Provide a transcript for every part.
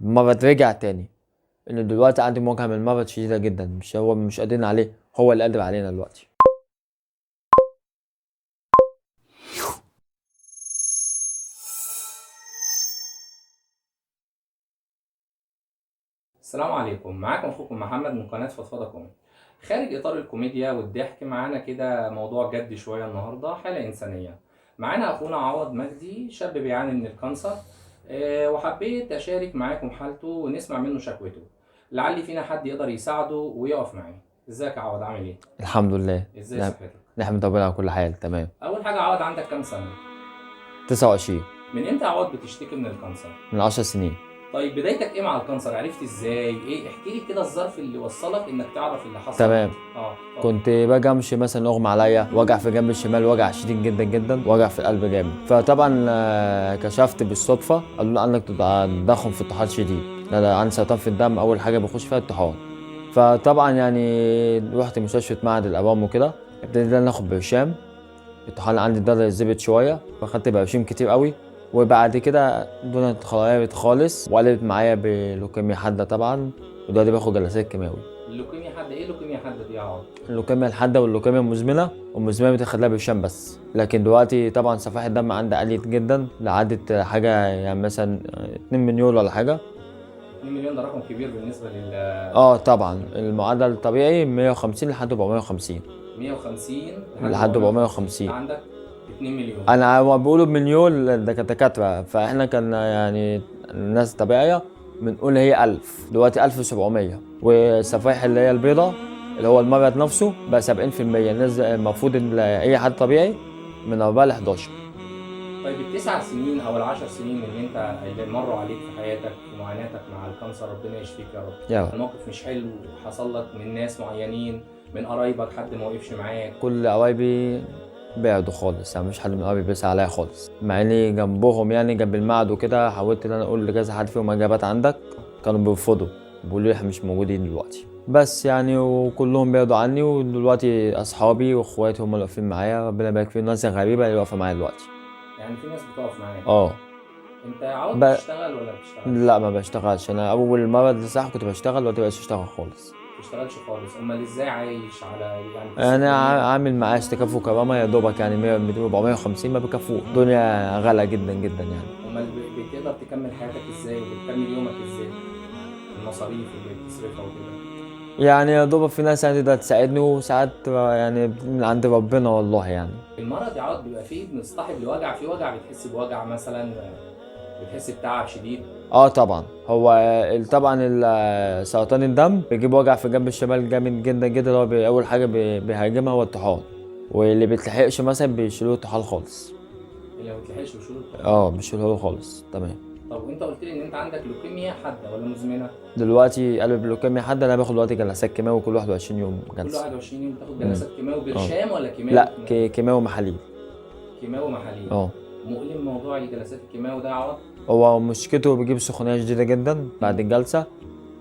المرض رجع تاني، إن دلوقتي عندي مواجهة من المرض شديدة جدا، مش هو مش قادرين عليه، هو اللي قادر علينا دلوقتي. السلام عليكم، معاكم اخوكم محمد من قناة فضفضة كوميدي. خارج اطار الكوميديا والضحك معانا كده موضوع جد شوية النهاردة، حالة انسانية. معانا اخونا عوض مجدي، شاب بيعاني من ال cancer، وحبيت اشارك معاكم حالته ونسمع منه شكوته، لعل فينا حد يقدر يساعده ويقف معاه. ازيك يا عوض، عامل ايه؟ الحمد لله. ازاي نعم. صحتك؟ نحمد ربنا على كل حال. تمام. اول حاجة عوض، عندك كام سنة؟ 29. من امتى عوض بتشتكي من ال cancer؟ من 10 سنين. طيب بدايتك ايه مع ال cancer؟ عرفت ازاي؟ ايه احكي لي كده الظرف اللي وصلك انك تعرف اللي حصل. تمام. اتفضل. كنت باجي امشي مثلا اغمى عليا، وجع في جنب الشمال، وجع شديد جدا جدا، وجع في القلب جامد. فطبعا كشفت بالصدفة، قالوا لي عندك تضخم في الطحال شديد، لا ده عندي سرطان في الدم، اول حاجة بخش فيها الطحال. فطبعا يعني رحت مستشفى معهد الابام وكده، ابتديت ناخد برشام. الطحال عندي ابتدى يتظبط شوية، فاخدت برشام كتير قوي، وبعد كده الدنيا اتغيرت خالص وقلبت معايا بلوكيميا حادة طبعا، ودلوقتي باخد جلسات كيماوي. اللوكيميا حادة، ايه اللوكيميا حادة دي يا عوض؟ اللوكيميا الحادة واللوكيميا المزمنة، والمزمنه بتاخد لها برشام بس، لكن دلوقتي طبعا صفائح الدم عندي قلت جدا، لعدت حاجة يعني مثلا 2 مليون ولا حاجة. 2 مليون ده رقم كبير بالنسبة لل طبعا المعدل الطبيعي 150 لحد 450. 150 لحد 450. عندك 2 مليون. انا هو بيقولوا بمليون ده دكاترة، فاحنا كان يعني الناس الطبيعية بنقول هي 1000، دلوقتي 1700. والصفائح اللي هي البيضة اللي هو المرض نفسه بقى 70%، الناس المفروض ان اي حد طبيعي من 4 ل 11. طيب التسع سنين او العشر سنين اللي انت اللي مروا عليك في حياتك في معاناتك مع ال cancer، ربنا يشفيك يا رب. يا رب. الموقف مش حلو حصل لك من ناس معينين، من قرايبك، حد ما وقفش معاك؟ كل قرايبي بعدوا خالص، يعني مش حد من قرايبي بيسأل عليا خالص، مع اني جنبهم يعني جنب المعهد وكده. حاولت ان انا اقول لكذا حد فيهم اجابات عندك، كانوا بيرفضوا، بيقولوا لي احنا مش موجودين دلوقتي، بس يعني وكلهم بعدوا عني. ودلوقتي اصحابي واخواتي هم اللي واقفين معايا، ربنا يبارك فيهم، الناس الغريبة اللي واقفة معايا دلوقتي. يعني في ناس بتقف معاك؟ انت عاوز تشتغل ولا بتشتغل؟ لا ما بشتغلش، انا اول مرض صح كنت بشتغل، دلوقتي مبقتش اشتغل خالص. ما بتشتغلش خالص، امال ازاي عايش على يعني؟ انا عامل معاش تكافؤ كرامة يا دوبك، يعني 100 200 450 ما بيكفوش، الدنيا غلا جدا جدا يعني. امال بتقدر تكمل حياتك ازاي وبتكمل يومك ازاي؟ المصاريف اللي بتصرفها وكده. يعني يا دوبك في ناس يعني تقدر تساعدني، وساعات يعني من عند ربنا والله يعني. المرض يا عوض بيبقى فيه مصطحب لوجع، في وجع بتحس بوجع مثلا، بتحس بتعب شديد؟ طبعا، هو طبعا سرطان الدم بيجيب وجع في جنب الشمال جامد جدا جدا، اللي هو اول حاجة بيهاجمها هو الطحال، واللي بيتلحقش مثلا بيشيلوه الطحال خالص. اللي ما بيتلحقش بيشيلوه الطحال؟ بيشيلوه له خالص. تمام. طب وانت قلت لي ان انت عندك لوكيميا حادة ولا مزمنة؟ دلوقتي قلب لوكيميا حادة، انا باخد دلوقتي جلسات كيماوي كل 21 يوم كل جلسه. 21 يوم بتاخد جلسات كيماوي برشام ولا كيماوي؟ لا، كيماوي محاليل. كيماوي محاليل. مؤلم موضوع الجلسات الكيماوي ده يا عوض؟ هو مشكلته بيجيب سخونيه شديدة جدا بعد الجلسة،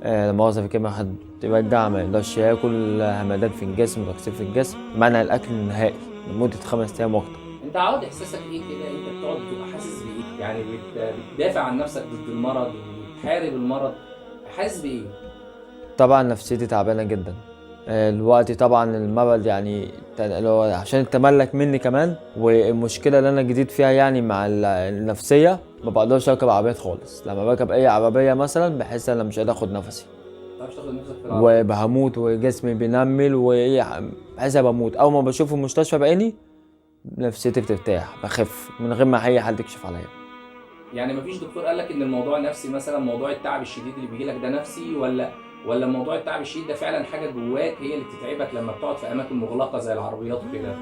لما مؤاخذة في الكلمة حد يرجع ما يقدرش ياكل، همدان في الجسم، تكسير في الجسم، منع الاكل النهائي لمدة 5 ايام واكتر. انت عاوز احساسك ايه كده؟ انت بتقعد بتبقى حاسس بايه؟ يعني بتدافع عن نفسك ضد المرض وبتحارب المرض، حاسس بايه؟ طبعا نفسيتي تعبانة جدا الوقت، طبعا المرض يعني عشان يتملك مني كمان، والمشكلة اللي انا جديد فيها يعني مع النفسية، ما بقدرش اركب عربيات خالص. لما بركب اي عربية مثلا بحس ان انا مش قادر اخد نفسي. ما بتعرفش تاخد نفسك في العربية. وبهموت وجسمي بينمل وايه، بحس انا بموت. اول ما بشوف المستشفى بعيني نفسيتي بترتاح، بخف من غير ما اي حد يكشف عليا. يعني مفيش دكتور قال لك ان الموضوع نفسي مثلا، موضوع التعب الشديد اللي بيجي لك ده نفسي، ولا موضوع التعب الشديد ده فعلا حاجة جواك هي اللي بتتعبك لما بتقعد في اماكن مغلقة زي العربيات وكده؟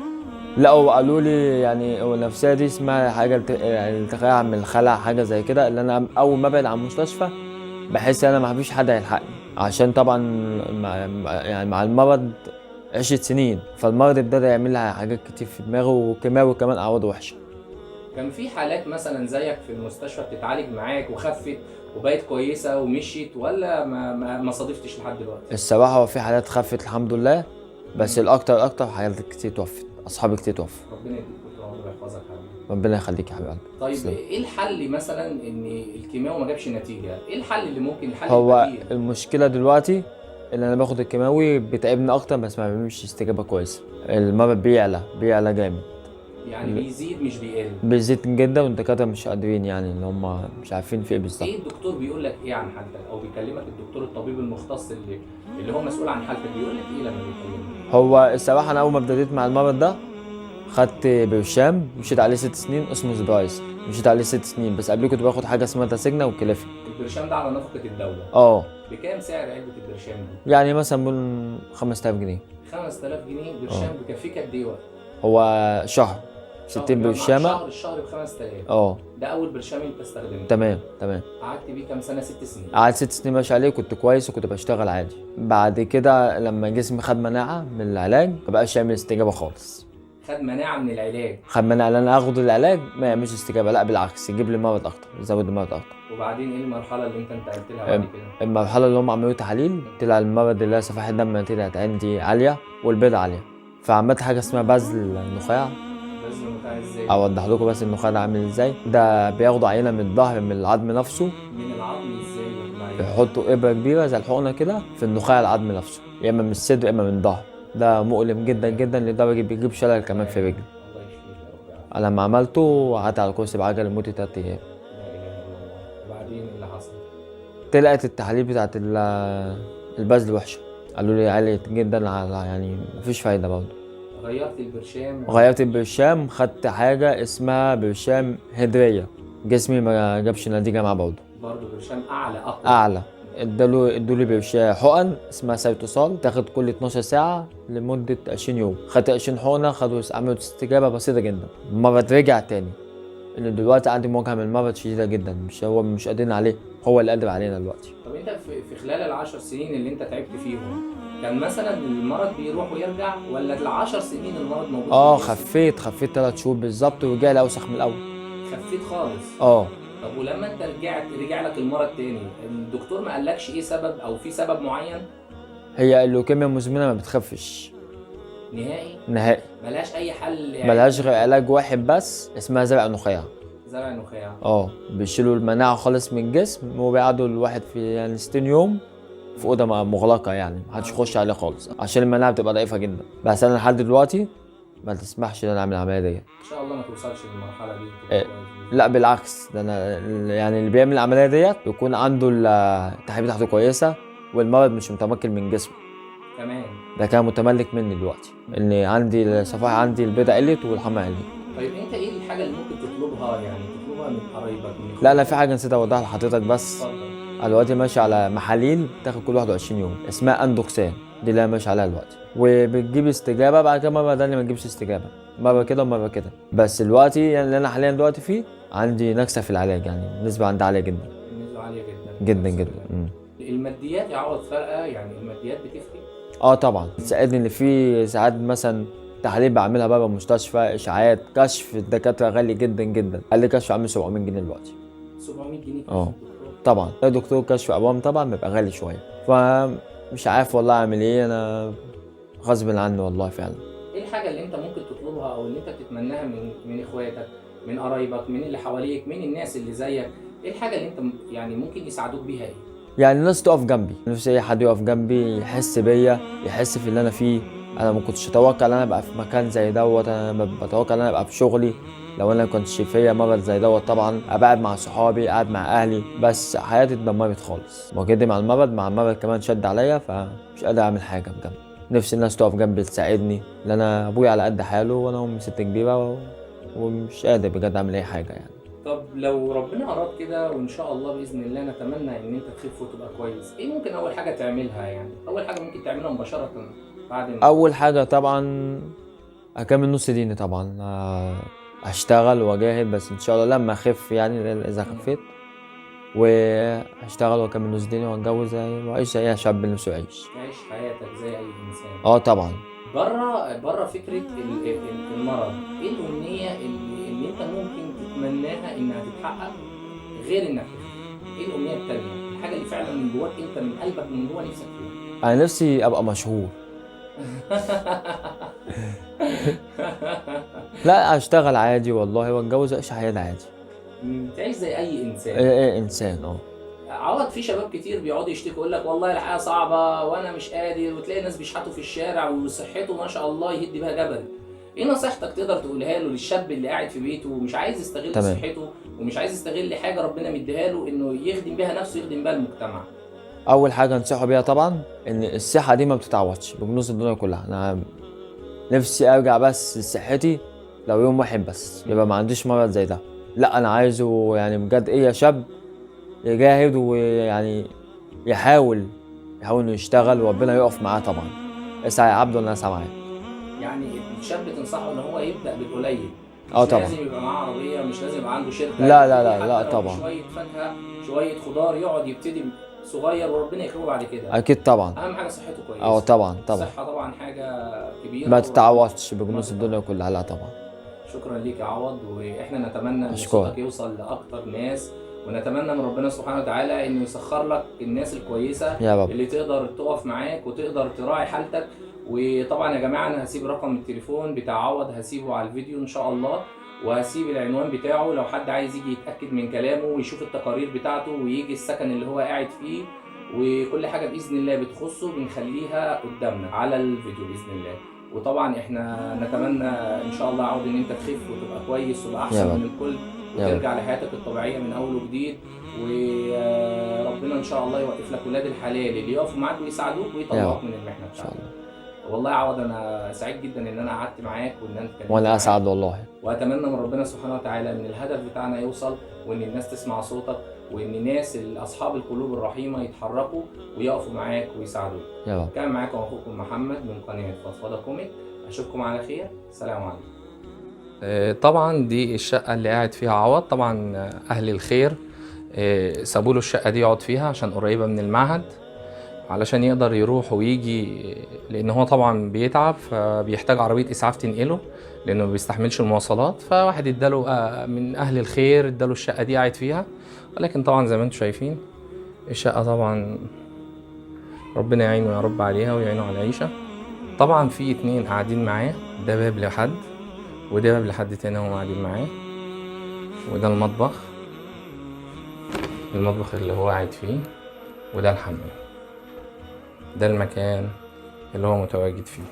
لا، هو قالوا لي يعني هو النفسية دي اسمها حاجة يعني التقاء من الخلع، حاجة زي كده، اللي انا اول ما ابعد عن المستشفى بحس ان انا ما فيش حد هيلحقني، عشان طبعا مع المرض عشت سنين، فالمرض ابتدى يعمل لها حاجات كتير في دماغه، وكيماوي كمان اعراضه وحشة. كان في حالات مثلا زيك في المستشفى بتتعالج معاك وخفت وبقت كويسة ومشيت، ولا ما صادفتش لحد دلوقتي؟ الصراحة هو في حالات خفت الحمد لله، بس الاكتر اكتر حالات كتير توفت، اصحابي كتير توفوا. ربنا يديك طول العمر ويحفظك يا حبيبي. ربنا يخليك يا حبيب قلبي. طيب تسلم. ايه الحل مثلا ان الكيماوي ما جابش نتيجة؟ ايه الحل اللي ممكن، الحل هو البديل؟ المشكلة دلوقتي ان انا باخد الكيماوي بتعبني اكتر، بس ما بيعملش استجابة كويسة. المرض بيعلى جامد، يعني بيزيد مش بيقل. بيزيد جدا، والدكاتره مش قادرين، يعني ان هم مش عارفين في ايه بالظبط. ايه الدكتور بيقول لك ايه عن حالتك، او بيكلمك الدكتور الطبيب المختص اللي هو مسؤول عن حالتك بيقول لك ايه لما بيكلمك؟ هو الصراحة انا اول ما ابتديت مع المرض ده خدت برشام مشيت عليه 6 سنين اسمه سبرايس، مشيت عليه 6 سنين، بس قبليه كنت باخد حاجة اسمها تاسجنا وكليفي. البرشام ده على نفقه الدولة؟ اه. بكام سعر علبة البرشام دي؟ يعني مثلا من 5000 جنيه. 5000 جنيه برشام بيكفيك قد ايه وقت؟ هو شهر 60 برشامه. الشهر ب 5000. اه ده اول برشام انت استخدمته؟ تمام. قعدت بيه كام سنة؟ 6 سنين. قعدت 6 سنين ماشي عليه، كنت كويس وكنت بشتغل عادي. بعد كده لما جسمي خد مناعة من العلاج ما بقاش يعمل استجابة خالص. خد مناعة من العلاج؟ خد مناعة، ان انا اخد العلاج ما يعملش استجابة، لا بالعكس يجيب لي مرض اكتر، يزود المرض اكتر. وبعدين ايه المرحلة اللي انت انتقلت لها بعد كده؟ المرحلة اللي هم عملوا تحاليل طلع المرض اللي هي صفائح الدم طلعت عندي عالية والبيض عالية، فعملت حاجة اسمها بذل النخاع. بذل النخاع ازاي؟ اوضح لكم بس النخاع ده عامل ازاي. ده بياخدوا عينه من الظهر من العظم نفسه. من العظم ازاي؟ بيحطوا ابره كبيرة زي الحقنة كده في النخاع العظم نفسه، يا اما من الصدر يا اما من الظهر. ده مؤلم جدا جدا لدرجة بيجيب شلل كمان في رجلي. الله يشفيك يا رب. انا لما عملته قعدت على كرسي بعجل لمدة 3 ايام. لا اله الا الله. وبعدين ايه اللي حصل؟ طلعت التحاليل بتاعت البذل وحشة، قالوا لي عالية جدا على يعني مفيش فايده برضه. غيرت البرشام؟ غيرت البرشام، خدت حاجة اسمها برشام هدريه، جسمي ما جابش نتيجة معاه برضه. برضه برشام اعلى اقوى؟ اعلى. ادوا لي برشام حقن اسمها سيتوسال، تاخد كل 12 ساعة لمدة 20 يوم. خدت 20 حقنه، خدوا عملوا استجابة بسيطة جدا. المرض رجع تاني، ان دلوقتي عندي مواجهة من المرض شديدة جدا، مش هو مش قادرين عليه، هو اللي قادر علينا دلوقتي. طب انت في خلال ال10 سنين اللي انت تعبت فيهم كان مثلا المرض بيروح ويرجع، ولا ال10 سنين المرض موجود؟ اه خفيت 3 شهور بالظبط ورجع لي اوسخ من الاول. خفيت خالص؟ اه. طب ولما انت رجعت رجع لك المرض تاني، الدكتور ما قالكش ايه سبب او في سبب معين؟ هي اللوكيميا المزمنة ما بتخفش نهائي؟ نهائي، ملهاش اي حل يعني؟ ملهاش غير علاج واحد بس اسمها زرع نخاع. زرع نخاع؟ اه، بيشيلوا المناعة خالص من الجسم وبيقعدوا الواحد في يعني 60 يوم في اوضة مغلقة، يعني محدش يخش عليه خالص عشان المناعة بتبقى ضعيفة جدا. بس انا لحد دلوقتي ما تسمحش ان انا اعمل العملية دي. ان شاء الله ما توصلش للمرحلة دي. إيه؟ لا بالعكس، ده انا يعني اللي بيعمل العملية ديت بيكون عنده التحاليل بتاعته كويسة والمرض مش متمكن من جسمه. تمام. ده كان متملك مني دلوقتي، ان عندي الصفائح عندي البيضة قلت والحمى قلت. طيب انت ايه الحاجة اللي ممكن تطلبها، يعني تطلبها من قرايبك من لا انا في حاجة نسيت اوضحها لحضرتك بس. اتفضل. انا دلوقتي ماشي على محاليل بتاخد كل 21 يوم اسمها اندوكسان، دي اللي انا ماشي عليها دلوقتي، وبتجيب استجابة. بعد كده مرة ده اللي ما تجيبش استجابة، مرة كده ومرة كده. بس دلوقتي يعني اللي انا حاليا دلوقتي فيه عندي نكسه في العلاج، يعني النسبة عندي عالية جدا. النسبة عالية جدا جدا جدا. الماديات يا عوض فارقه، يعني الماديات بتفرق؟ اه طبعا تساعدني، اللي في ساعات مثلا تحاليل بعملها بره المستشفى، اشاعات، كشف الدكاترة غالي جدا جدا، قال لي كشف عامل 700 جنيه دلوقتي. 700 جنيه؟ اه طبعا. دكتور كشف ابوام طبعا بيبقى غالي شوية، فمش عارف والله اعمل ايه، انا غصب عني والله فعلا. ايه الحاجة اللي انت ممكن تطلبها او اللي انت بتتمناها من اخواتك، من قرايبك، من اللي حواليك، من الناس اللي زيك؟ ايه الحاجة اللي انت يعني ممكن يساعدوك بيها؟ ايه يعني الناس تقف جنبي، نفسي اي حد يقف جنبي، يحس بيا، يحس في اللي انا فيه. انا ما كنتش اتوقع ان انا ابقى في مكان زي دوت، انا بتوقع ان انا ابقى في شغلي لو انا كنتش فيا مرض زي دوت. طبعا ابقى قاعد مع صحابي، قاعد مع اهلي، بس حياتي اتدمرت خالص. مواجهتي مع المرض، مع المرض كمان شد عليا، فمش قادر اعمل حاجة بجد. نفسي الناس تقف جنبي تساعدني، لان انا ابويا على قد حاله وانا امي ست كبيرة ومش قادر بجد اعمل اي حاجة يعني. طب لو ربنا اراد كده وان شاء الله باذن الله نتمنى ان انت تخف وتبقى كويس، ايه ممكن اول حاجة تعملها؟ يعني اول حاجة ممكن تعملها مباشرة بعد ما اول حاجة طبعا اكمل نص ديني طبعا، اشتغل واجاهد، بس ان شاء الله لما اخف يعني اذا خفيت واشتغل واكمل نص ديني واتجوز واعيش زي اي شاب نفسه يعيش. تعيش حياتك زي اي انسان. اه طبعا. بره فكرة المرض، ايه الامنية اللي انت ممكن تتمناها انها تتحقق غير انك تخف؟ ايه الامنية الثانية؟ الحاجة اللي فعلا من جواك انت، من قلبك، من جوا نفسك فيها؟ انا نفسي ابقى مشهور. لا اشتغل عادي والله، واتجوز اعيش حياتي عادي. تعيش زي اي انسان. ايه ايه انسان. اه عوض، في شباب كتير بيقعدوا يشتكوا يقول لك والله الحياة صعبة وانا مش قادر، وتلاقي ناس بيشحتوا في الشارع وصحته ما شاء الله يهد بها جبل. ايه نصيحتك تقدر تقولها له للشاب اللي قاعد في بيته ومش عايز يستغل تمام. صحته ومش عايز يستغل حاجة ربنا مديها له انه يخدم بيها نفسه، يخدم بيها المجتمع؟ اول حاجة انصحه بيها طبعا ان الصحة دي ما بتتعوضش بكنوز الدنيا كلها. انا نفسي ارجع بس لصحتي لو يوم واحد بس، يبقى ما عنديش مرض زي ده. لا انا عايزه يعني بجد ايه يا شاب يجاهد، ويعني يحاول انه يشتغل وربنا يقف معاه طبعا. اسعى يا عبد وانا اسعى معاك. يعني الشاب تنصحه ان هو يبدا بالقليل؟ اه مش طبعا. لازم يبقى معاه عربية، مش لازم يبقى عنده شركة. لا لا لا حتى لا لو طبعا. شوية فاكهة شوية خضار، يقعد يبتدي صغير وربنا يكرمه بعد كده. اكيد طبعا. اهم حاجة صحته كويسة. اه طبعا طبعا. الصحة طبعا حاجة كبيرة ما تتعوضش بكنوز ما الدنيا كلها. لا طبعا. شكرا ليك يا عوض، واحنا نتمنى ان أشكرك. صوتك يوصل لاكتر ناس، ونتمنى من ربنا سبحانه وتعالى انه يسخر لك الناس الكويسة يا رب اللي تقدر تقف معاك وتقدر تراعي حالتك. وطبعا يا جماعة انا هسيب رقم التليفون بتاع عوض، هسيبه على الفيديو ان شاء الله، وهسيب العنوان بتاعه لو حد عايز يجي يتاكد من كلامه ويشوف التقارير بتاعته ويجي السكن اللي هو قاعد فيه، وكل حاجة باذن الله بتخصه بنخليها قدامنا على الفيديو باذن الله. وطبعا احنا نتمنى ان شاء الله عوض ان انت تخف وتبقى كويس وتبقى يا احسن رب. من الكل، يا رب. وترجع لحياتك الطبيعية من اول وجديد، وربنا ان شاء الله يوقف لك ولاد الحلال اللي يقفوا معاك ويساعدوك يا ويطلعوك رب. من المحنة ان شاء بتاعتك. الله. والله يا عوض انا سعيد جدا ان انا قعدت معاك وان انا اتكلمت وانا معاك. اسعد والله. واتمنى من ربنا سبحانه وتعالى ان الهدف بتاعنا يوصل، وان الناس تسمع صوتك، وان الناس اصحاب القلوب الرحيمة يتحركوا ويقفوا معاك ويساعدوك. يا رب. كان معاكم اخوكم محمد من قناة فضفضة كوميك، اشوفكم على خير، سلام عليكم. طبعا دي الشقة اللي قاعد فيها عوض. طبعا اهل الخير سابوا له الشقة دي يقعد فيها عشان قريبه من المعهد، علشان يقدر يروح ويجي، لان هو طبعا بيتعب فبيحتاج عربية اسعاف تنقله لانه ما بيستحملش المواصلات. فواحد اداله من اهل الخير اداله الشقة دي قاعد فيها، ولكن طبعا زي ما انتم شايفين الشقة طبعا ربنا يعينه يا رب عليها ويعينه على العيشة. طبعا في اتنين قاعدين معاه، ده باب لحد وده باب لحد تاني هم قاعدين معاه، وده المطبخ، المطبخ اللي هو قاعد فيه، وده الحمام، ده المكان اللي هو متواجد فيه.